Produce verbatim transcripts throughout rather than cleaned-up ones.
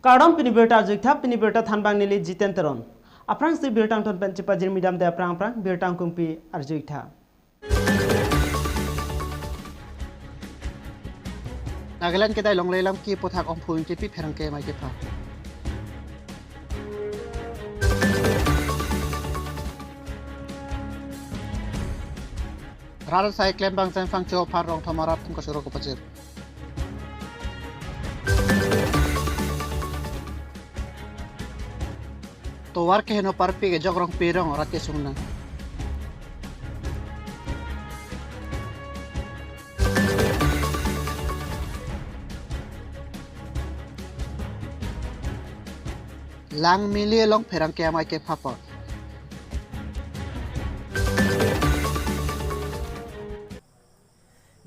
Kardom, pini birta arju-ik tha, pini birta thanbang neli Jiten Teron. Aphrangsi birta angton pen chepajirmi damde aphrang aphrang birta angkungpi arju-ik tha. Nagaland kedai longle alam ke aphuthak Omphu Engtipi pherangke amei kepha. Rat asai klembang Jemphang Cho aphan rong thom arat atum kachoro kepajir. Tovar keheno parpik ejok Rongpi arong rat kesung nang. Langmili along pherangke amei kepha apor.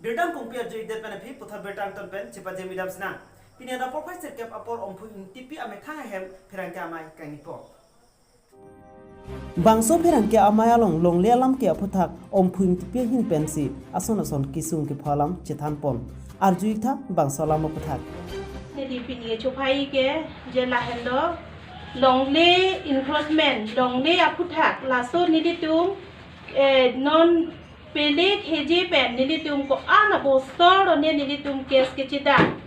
Birta angkungpi arju-ikdet pen aphi puthot birta angton pen chepajirmi dam sinang. Pini adap porphai sirkep apor Omphu Engtipi amethang ahem pherangke amei kangnipo. Bangso pherangke amei along longle alam ke aphuthak Omphu Engtipi ahin pensi ason ason kesung kepho alam chethanpon. Arju-ik tha bangso alam aphuthak. Neli pini chophai ke je lahenlo longle encroachment, longle aphuthak, laso nelitum, eh, non Pelek Heje pen nelitum ko-an abosor one nelitum case kechedam.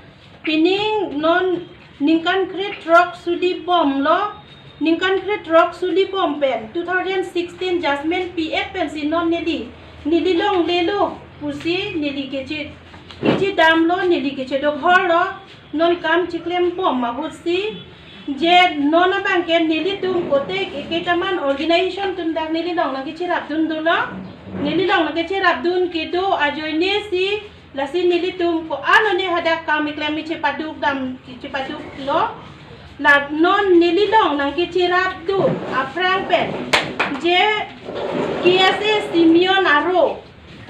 Pining non ningkan krethrok suli bomlo, ningkan krethrok suli bom pen two thousand sixteen judgment pi-et pensi non neli, neli longlelo pusi neli keche, kechedamlo, neli kechedokhorlo, non kam chiklem bom ahutsi, je non abangke nelitum kote ke, ketaman organization atum dak neli long nangkecherapdun dolo. Neli long nangkecherapdun kedo ajoine si, lasi nelitum ko-an one hadak kam keklem chepaduk dam, chepaduklo. La non neli long nangkecherapdun aphrang pen je K S A Simeon aro,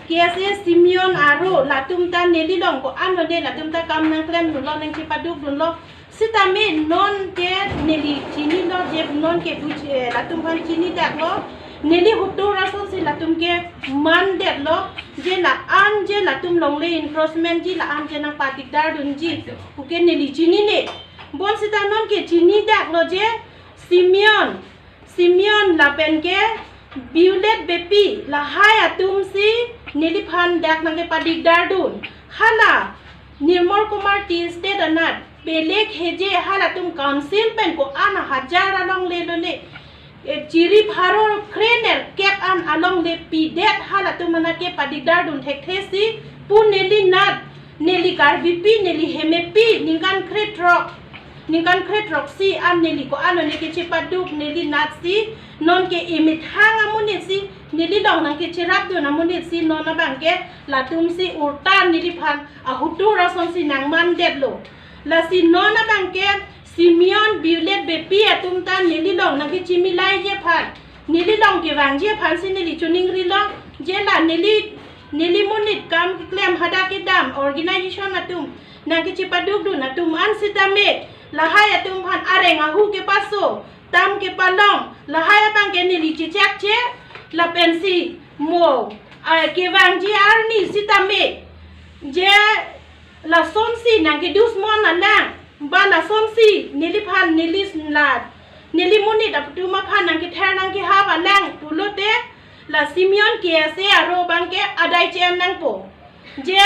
K S A Simeon aro latum ta neli long ko-an one latum ta kam nangklemdunlo, nangchepadukdunlo. Sitame non ke neli chinilo, je non ke buj-, eh, latum aphan chinidaklo. Neli hutur asonsi latum ke mandetlo. Je la-an je latum longle encroachment ji, la-an je nangpadikdardunji pu ke neli chinine. Bonsita non ke chinidaklo je Simeon, Simeon lapen ke Violet Beypi, lahai atumsi neliphan dak nangkepadikdardun. Hala Nirmal Kumar Tea Estate anat, Pelek Heje, halatum council pen ko-an ahajar alonglelo ne. E, chiri pharo krenerkep an alongle pidet halatum anat kepadikdardun thekthesi pu neli nat, neli Karbipi, neli Hemepi, ningkan krethrok, ningkan krethrok si an neli ko-an one kechepaduk neli natsi, non ke emethang amonitsi, neli long nangkecherapdun amonitsi, non abangke latumsi urta neliphan ahutur asonsi nangmandetlo. Lasi non abangke Simeon, Violet Beypi atum ta neli long nangkechimilaiji aphan, neli long kevangji aphansi neli choningrilo, je la neli, neli monit kam keklem hadak kedam organization atum nangkechepadukdun atum an sitame, lahai atum aphan areng ahu kepaso, tam kepalong, lahai abangke neli chechakche, lapensi mo, ah, kevangji arni sitame, je lasonsi nangkedusmon alang, ba lasonsi neliphan, neli la, neli monit atum aphan nangkether nangkehap alang pulote, la Simeon K S A aro abangke adai che-en nangpo. Je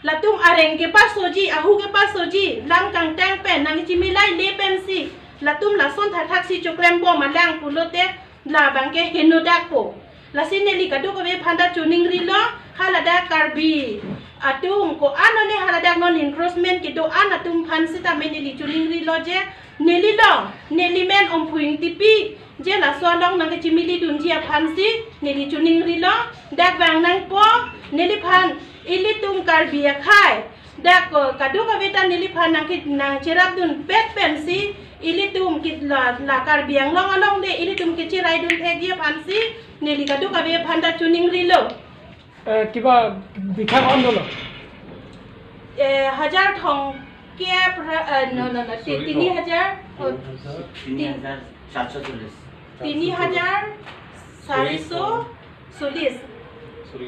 latum areng kepasoji, ahu kepasoji, lam kangtang pen nangchemilaile pensi, latum lason thakthaksi choklembom alang pulote, labangke henodakpo. Lasi neli kadokave aphan ta choningrilo, haladak Karbi atum ko-an one haladak non encroachment kedo-an atum aphan sitame neli choningrilo je, neli long, neli men Omphu Engtipi, je laso along nangkechimilidunji aphansi neli choningrilo, dak vang nangpo, neliphan ilitum Karbi akhei, dak, eh, kadokave ta neliphan nangke-, nangcherapdunpet pensi, ilitum ke la, la Karbi Anglong alongle, ilitum kecheraidun thekji aphansi, neli kadokave aphan ta choningrilo. Eh, kiba bithak on dolo. Eh, hajar thomkep ra-, eh, no, no, no, ti-, Sorry, tini no. Hajar, oh, Tini hajar saat so chollis. Tini hajar sari so chollis.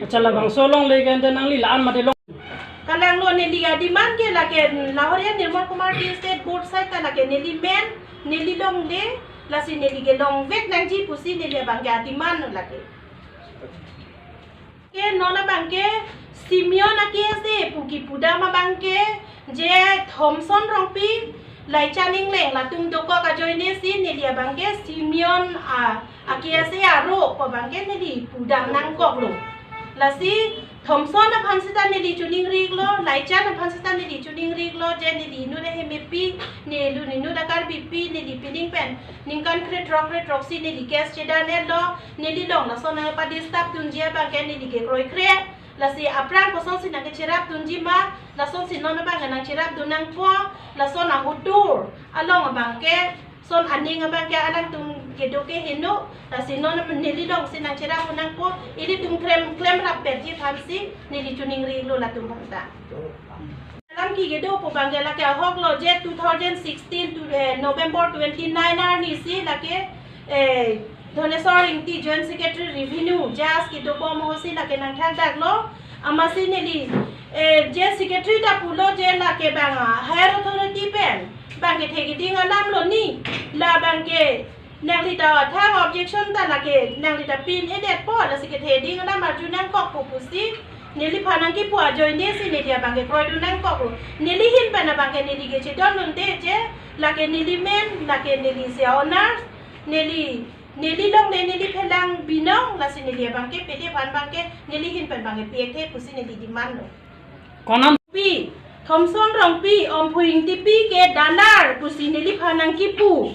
Acha, labangso alongle ke ante nangli la-an mate long. Kalanglo neli ademand ke lake Lahorian Nirmal Kumar Tea Estate Board side ta lake neli men, neli longle, lasi neli ke longvek nangji pusi neli abang ke ademand lo lake. Ke non abang ke Simeon a-KSA pu kipudam abang ke je Thomson Rongpi, Laichan Engleng latum dokok ajoine si neli abang ke Simeon a, a-KSA aro pu abang ke neli pudam nangkoklo. Lasi Thomson aphan sita neli choningri-iklo, Laichan aphan sita neli choningri-iklo, je neli inut ahemepi, neli inut a-Karbipi, neli pining pen ningkan krethrok krethrok si neli case chedan-etlo, neli long lason nangpa-disturb dunji abang ke neli ke kroikre. Lasi aphrang kosonsi nangkecherap dunji ma, lasonsi non abang ke nangcherap dun nangpo, lason ahotur along abang ke, son aning abang ke alangtum kedo ke heno, lasi non neli longsi nangcherap dun nangpo, ilitum klem, klemrap petji aphansi neli choningri-iklo latum aphan ta. Alam ke kedo pu abang ke lake ahok lo je two thousand sixteen to, eh, November twenty-nine arni si lake, eh, Dhoneswar Ingti Joint Secretary Revenue, J S kedobom ahut si lake nangthakdaklo. Amatsi neli, eh, je secretary ta pulo je lake abang a higher authority pen abang kethe keding alam lo ni, la abang ke nangli ta thang objection ta lake nangli ta pin-edetpo, lasi kethe ding alam arju nangkokpo pusi neliphan nangkipu ajoine si neli abang ke kroidun nangkoklo. Neli ahin pen abang ke neli ke chedondunde je lake neli men, lake neli isi a-owners, neli, neli longle, neli phelang binong, lasi neli abang ke pede aphan abang ke neli ahin pen abang ke pi-ekthe pusi neli demand lo. Konam? Pi, Thomson Rongpi, Omphu Ingtipi ke dalar pusi neliphan nangkipu.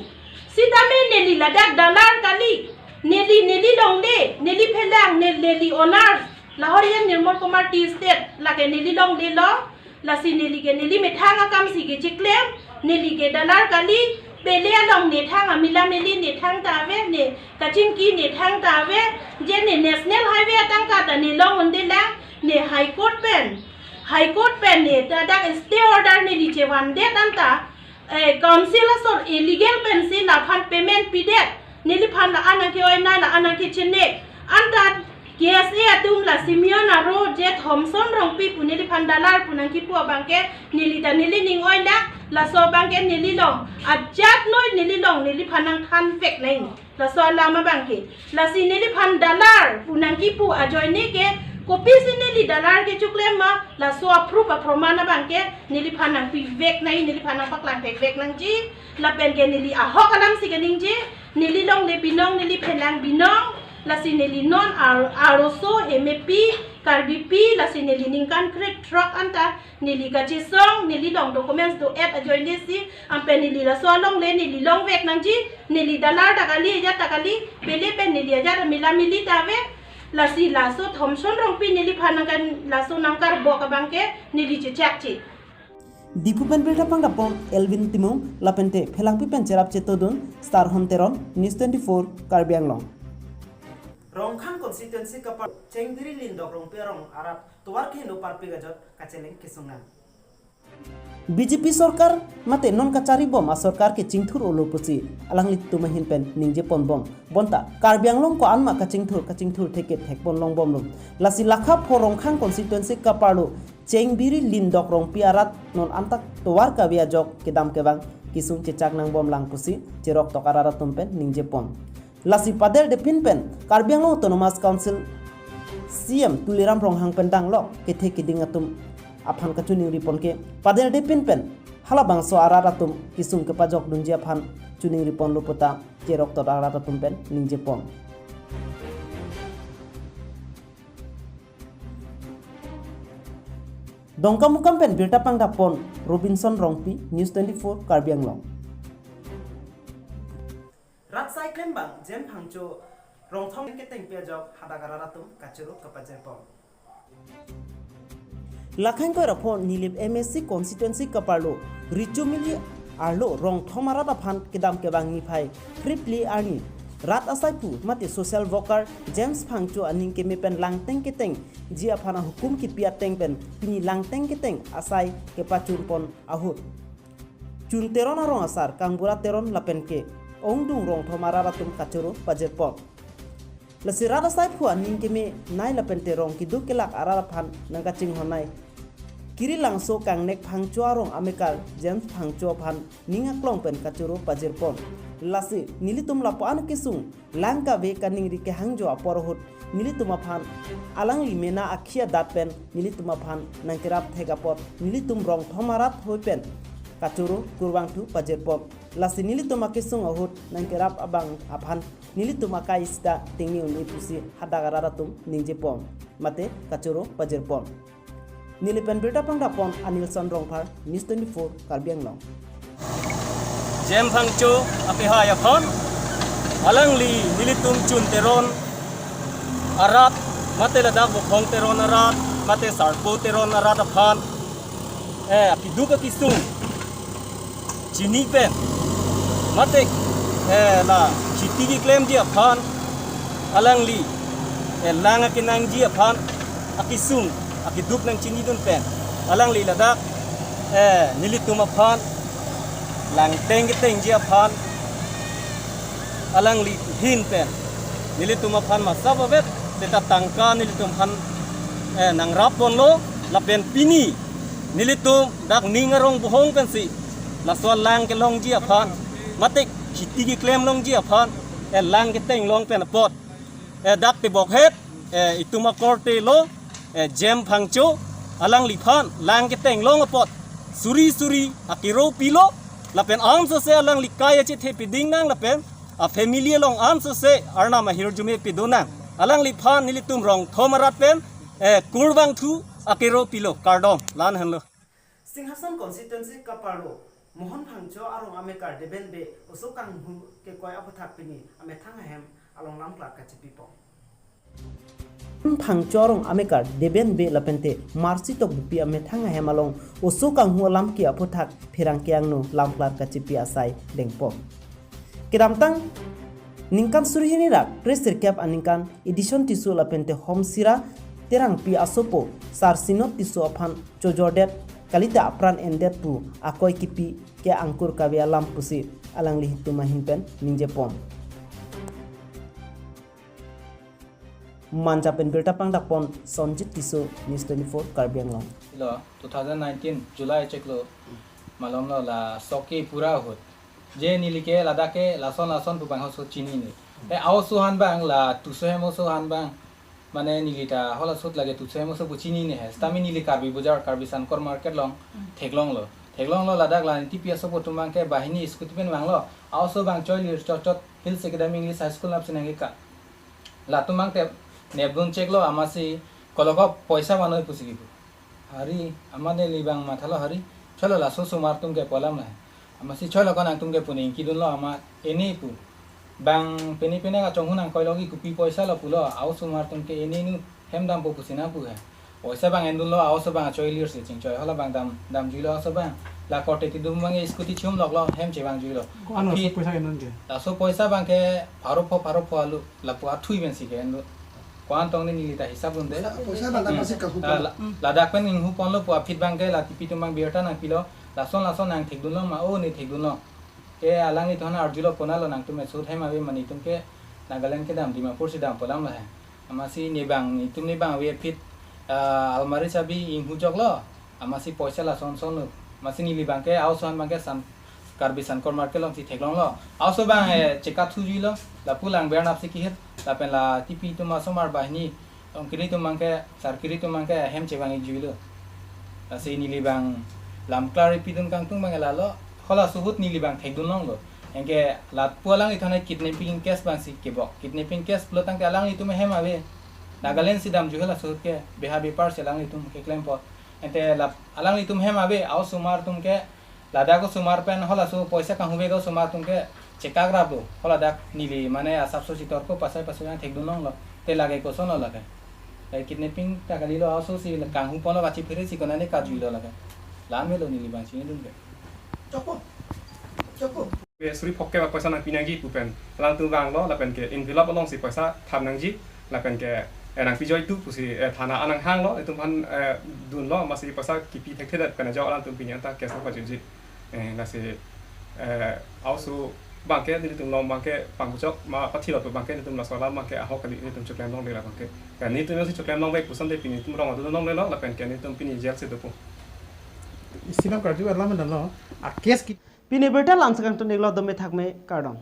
Sitame neli ladak dalar kali. Neli, neli longle, neli phelang, ne-, neli owners, Lahorian Nirmal Kumar Tea Estate, lake neli longlelo. Lasi neli ke neli methang akam si kechiklem, neli ke dalar kali, pele along ne thang, amila meli ne thang ta ave, ne kachingki ne thang ta ave, je ne National Highway atangka ta ne long-undelang, ne High Court pen, High Court pen ne ta dak stay order neli chevandet anta, eh, council asor illegal pensi laphan payment pidet, neliphan la-an nangke-oinai, la-an nangkechenek, anta KSA atum la Simeon aro je Thomson Rongpi pu neliphan dalar pu nangkipu abang ke neli ta neli ning-oilak, laso abang ke neli long ajat noi, neli long neliphan nangthanvek nai. Laso alam abang ke. Lasi neliphan dalar pu nangkipu ajoine ke, kopisi neli dalar kechoklem ma, laso a-proof aproman abang ke neliphan nangpivek nai, neliphan nangpaklangvekvek nangji, lapen ke neli ahok alam si keningje, neli longle binong, neli phelang binong, lasi neli non ar-, arloso hemepi, Karbipi, lasi neli ningkan krethrok anta, neli kachesong, neli long documents do-et ajoine si, anpen neli laso alongle, neli longvek nangji, neli dalar ta kali, ajat ta kali, pele pen neli ajat amila meli ta ave, lasi laso Thomson Rongpi neliphan nangkan laso nangkarbok abang ke, neli chechakche. Diphu pen birta pangdapon Elvin Timung, lapente phelangpi pen cherap chetodun, Star Hon Teron, News twenty-four, Karbi Anglong. Rongkhang constituency kapar Chengbiri Lindok Rongpi arong arat tovar keheno parpik ajok kacheleng kesung nang. BJP sorkar mate non kacharibom asorkar ke chingthur-olo pusi alanglitum ahin pen ningjeponbom. Bonta Karbi Anglong ko-anma kachingthur, kachingthur thekthek thekpon longbomlo. Lasi lakha pho Rongkhang constituency kaparlo Chengbiri Lindok Rongpi arat non antak tovar kave ajok kedam kevang kesung chechak nangbomlang pusi cheroktok arat atum pen ningjepon. Lasi paderdepin pen Karbi Anglong Autonomous Council CEM Tuliram Ronghang pen danglok kethe keding atum aphan kachoningripon ke paderdepin pen halabangso arat atum kesung kepajokdunji aphan choningriponlo puta cheroktok arat atum pen ningjepon. Dongkamukam pen birta pangdapon Robinson Rongpi, News twenty-four, Karbi Anglong. Rat asai klembang James Phangcho rongthom ketengpi ajok hadak arat atum kachoro kapajepon. Lakhang koira pho Nilip MAC constituency kaparlo Richo Mili arlo rongthom arat aphan kedam kevang niphai phli arni rat asaiphu mate social worker James Phangcho aning keme pen langteng ketengji aphan ahukum kipi ateng pen pini langteng keteng asai kepachunpon ahut Chun Teron arong asar, Kangbura Teron lapen ke ongdung rongthom arat atum kachoro pajirpon. Lasi rat asaiphu aning keme nai lapente rong keduk kelak arat aphan nangkachinghon nai. Kirilangso kangnek Phangcho arong amekar James Phangcho aphan ning aklong pen kachoro pajirpon. Lasi nelitum lapu-an kesung lang kave kaningri kehangjo apor ahut nelitum aphan alangli mena akhi adat pen nelitum aphan nangkerap thek apot nelitum rong thom arat hoi pen kachoro kurvangthu pajirpon. Lasi nelitum akesung ahut nangkerap abang aphan nelitum akai sita tingni un-e pusi hadak arat atum ningjepon mate kachoro pajirpon. Neli pen birta pangdapon Anilson Rongphar, News twenty-four, Karbi Anglong. James Phangcho apehai aphan alangli nelitum Chun Teron arat mate ladak Bokhong Teron arat mate Sarpo Teron arat aphan, eh, keduk akesung chini pen mate, eh, la kheti keklemji aphan alangli, eh, lang akenangji aphan akesung akeduk nangchinidun pen alangli ladak, eh, nelitum aphan lang teng ketengji aphan alangli ahin pen nelitum aphan masap avet seta tangka nelitum aphan, eh, nangrapponlo lapen pini nelitum dak ning arong bohong pensi laso lang kelongji aphan mate kheti keklem longji aphan, eh, lang keteng long pen apot, eh, dak tebokhet, eh, itum akorte lo, eh, James Phangcho alangliphan lang keteng long apot suri suri akero pilo lapen ansose alangli kai achethe piding nang lapen a family along ansose arnam ahirjume pido nang. Alangliphan nelitum rong thom arat pen, eh, kurvangthu akero pilo, kardom, la-an henlo. Singhason constituency kaparlo Mohon Phangcho arong amekar Deben Bey oso kanghu kekoi aphuthak pini amethang ahem along lamklar kachipipon. Phangcho arong amekar Deben Bey lapente Mercy Tokbipi amethang ahem along oso kanghu alam ke aphuthak pherangke angno lamklar kachipi asai dengpon. Kedamtang ningkan suri hini ra kresirkep aningkan Edison Tisso lapente Homsira Terangpi asopo Sar Sinot Tisso aphan chojordet kalite apran endet pu akoi kipi ke angkur kave alam pusi alanglitum ahin pen ningjepon. Manja pen birta pangdakpon Sonjit Tisso, News twenty-four, Karbi Anglong. Lo, two thousand nineteen July chiklo malomlo la soke pura ahut. Je neli ke ladak ke lason lason pu bang halaso chinine. E a-oso han bang la Tisso hem oso han bang. Mane neli ta halaso lake Tisso hem oso pu chinine he. Sitame neli Karbi Bazar, Karbi Sankor Market along theklonglo. Theklonglo ladak la neli tipi asopo atum bang ke banghini scooty pen vanglo. A-oso bang choilir chotchot Hills Academy English High School nap sinang ka. Latum bang te nepdun cheklo amatsi koloko poisa vanoi pusi kipu. Hari, amat neli bang mathalo hari, cholo laso osomar atum ke pu alam la. Amatsi cholo ko nangtum ke pu ningkidunlo amat ene pu. Bang pene pene kachonghu nangkoilo ke kopi poisa lo pulo, a-osomar atum ke ene nu hem dampo pusi nangpu he. Poisa bang endunlo, a-oso bang achoilir si chingchoi, hala bang dam, damjuilo a-oso bang. La korte kedum bang scooty chum loklo, hem chevangjuilo. Ko-an lo Aphi, laso poisa endun ke? Laso poisa bang ke pharo pho, pharo pho alu, lapu athui pensi ke endun. Ko-an tong ni neli ta hisap dunde. Poisa bang ta Hmm. masih kahu Ah, pon. la-, ladak pen inghu ponlo pu aphi bang ke la tipi atum bang birta nangpilo. Lason lason nang thekdunlo ma, o ne thekdunlo. Ke alanglitum aphan arjulo, konatlo nangtum esut hem ave mane, itum ke Nagaland kedam Dimapur si dam pu alam lahai. Amatsi ne bang, itum ne bang ave aphi, ah, almari chabi inghu joklo. Amatsi poisa lason son lo. Amatsi neli bang ke a-oso han bang ke San, Karbi Sankor Market alongsi theklonglo. A-oso bang, eh, chekathujuilo. Lapu lang ber napsi kihit. Lapen la tipi atum asomar banghini, tongkiri atum bang ke, sarkiri atum bang ke hem chevang-ikjuilo. Lasi neli bang lamklar pidun kangtung bang ke lalo. Halaso ahut neli bang thekdunlonglo. Anke lapu alanglitum aphan kidnapping case bang si kebok. Kidnapping case pulo tangte alanglitum hem ave. Nagaland si damju halaso ahut ke beha bepar si alanglitum keklem apot. Ante la alanglitum hem ave, a-osomar atum ke ladak osomar pen halaso poisa kanghu ave osomar atum ke chekakraplo. Haladak neli mane asapso si torko pasai pasai yang thekdunlonglo. Te lake kosonlo lake. Lake kidnapping ta kalilo, a-oso si kanghu ponlo, kachiphere si konane kajuilo lake. La-an melo neli bang chinidun ke. Chopo. Chopo. Be suri phokke ba poisa nangpi nangji pu pen alangtum vanglo, lapen ke envelope alongsi poisa thap nangji, lapen ke, eh, nangpijoitu pusi, eh, thana an nanghanglo, itum aphan, eh, dunlo, amatsi poisa kipi thekthedet pen ajok alangtum pini anta case nangpajutji. Eh, lasi, eh, a-oso bang ke nelitum along bang ke pangbuchok ma pathilot bang ke nelitum laso alam bang ke ahok kali nelitum choklemlongle la bang ke. Ya, nelitum si choklemlongvek pu asonte pini itum rong adun longlelo, lapen ke nelitum pini jail si dopo. Isinam karju alam dalo, a case ki. Pini birta la-ansi kangton-iklo, dome thakme, kardom.